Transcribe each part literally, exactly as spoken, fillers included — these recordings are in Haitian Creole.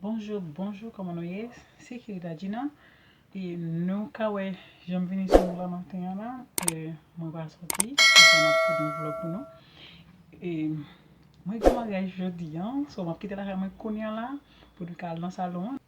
Bonjou, bonjou, kòman nou ye? Se Kirita Gina. E nou ka wè, jan m vini sou nou la maten an la, e mwen pa soti, konsa m ap pote yon vlòg pou nou. E mwen gen maryaj jodi an, so m ap kite lakay mwen kounye a la, pou nou ka al nan salon an.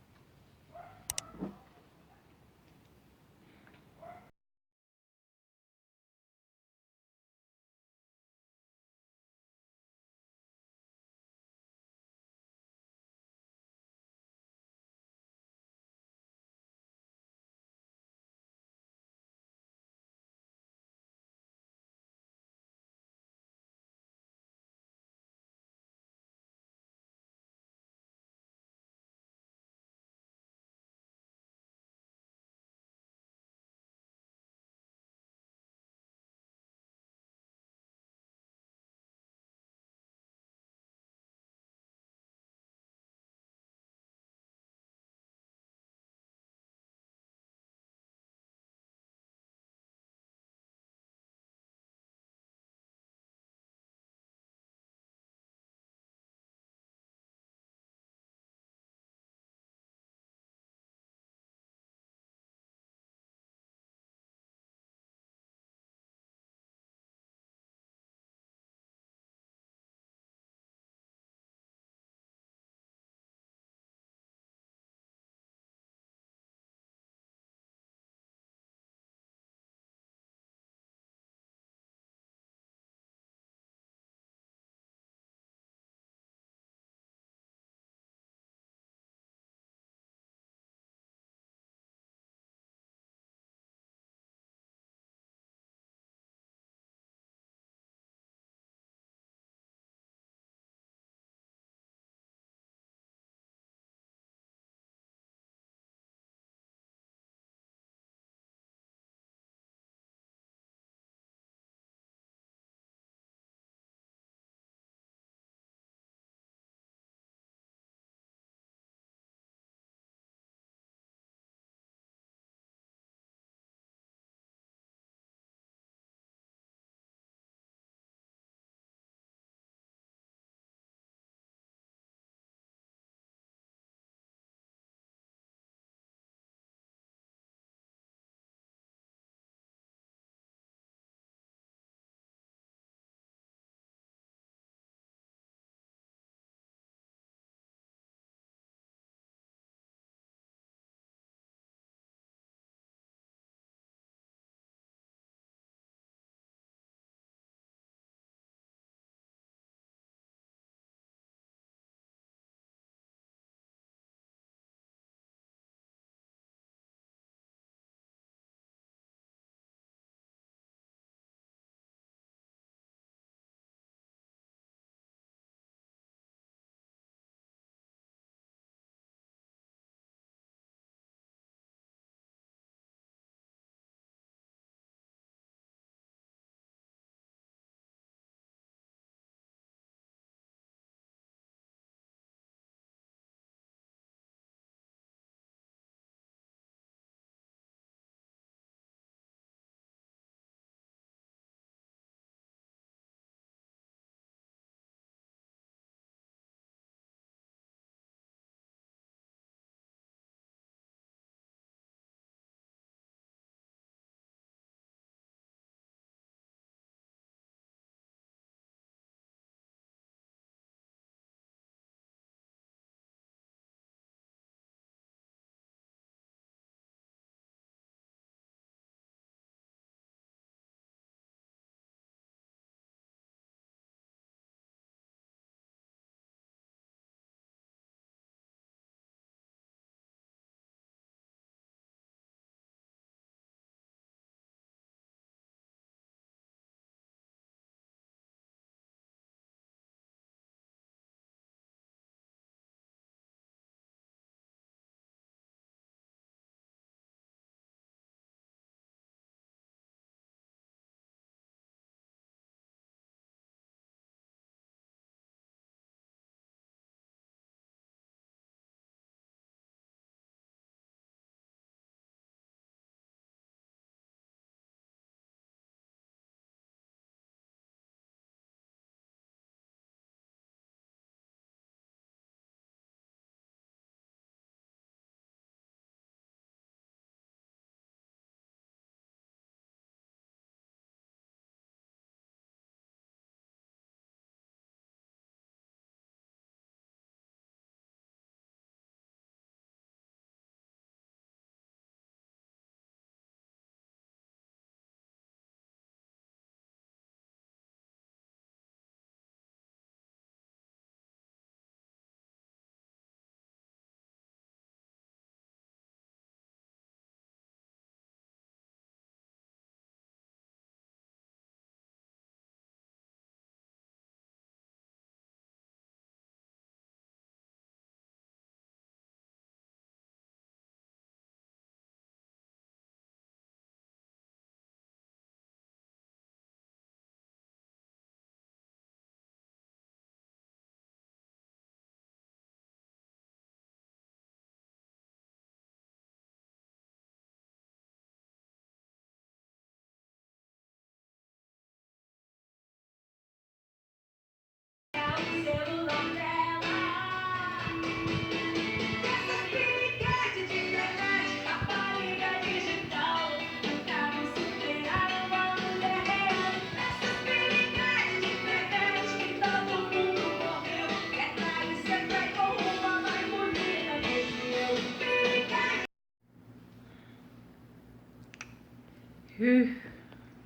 Huh.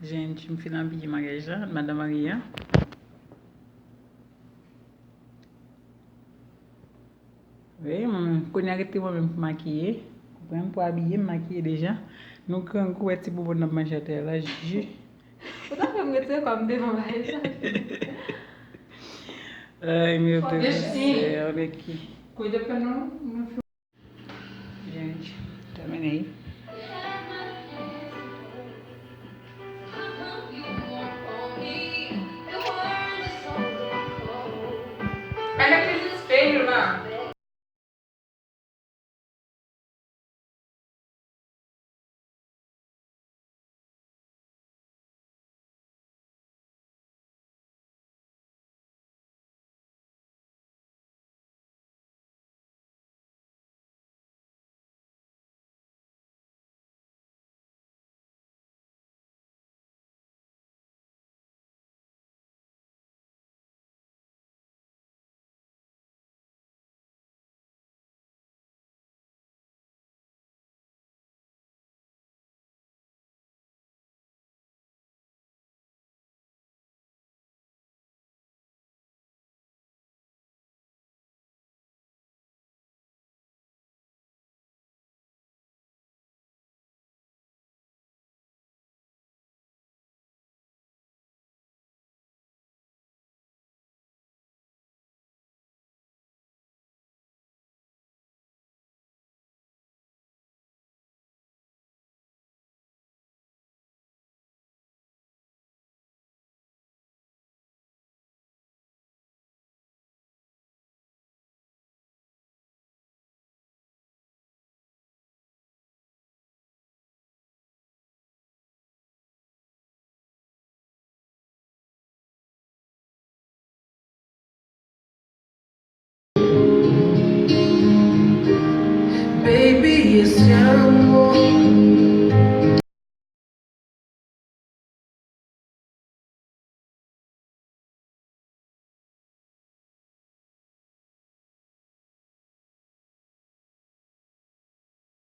Jenti, m fin abiye maryaj la, madan marye a. Wi, mwen menm, kounye a rete mwen menm pou makiye. Konprann, pou abiye, m makiye deja. Nou grangou, wè ti bonbon n ap manje atè la, ji. Ou ta fè m retire kò m devan bagay sa. Ay, mwen te Jenti. Kote pè nou? Jenti, tèmine. Gade ki dispe la. Baby, it's your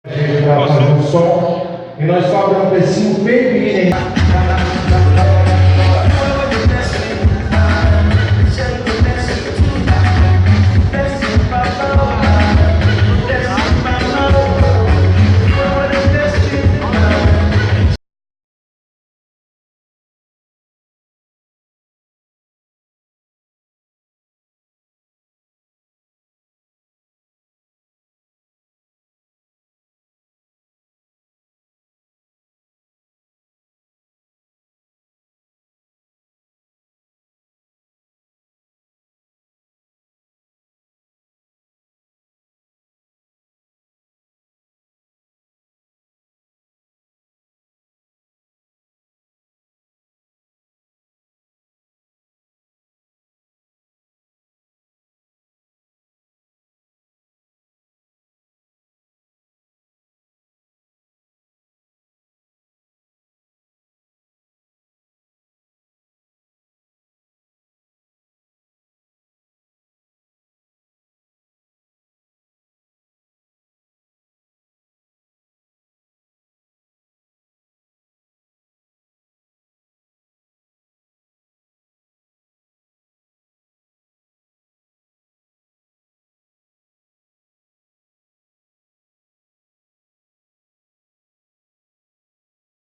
Jenerasyon son, e nan istwa de anpè si w pe byen.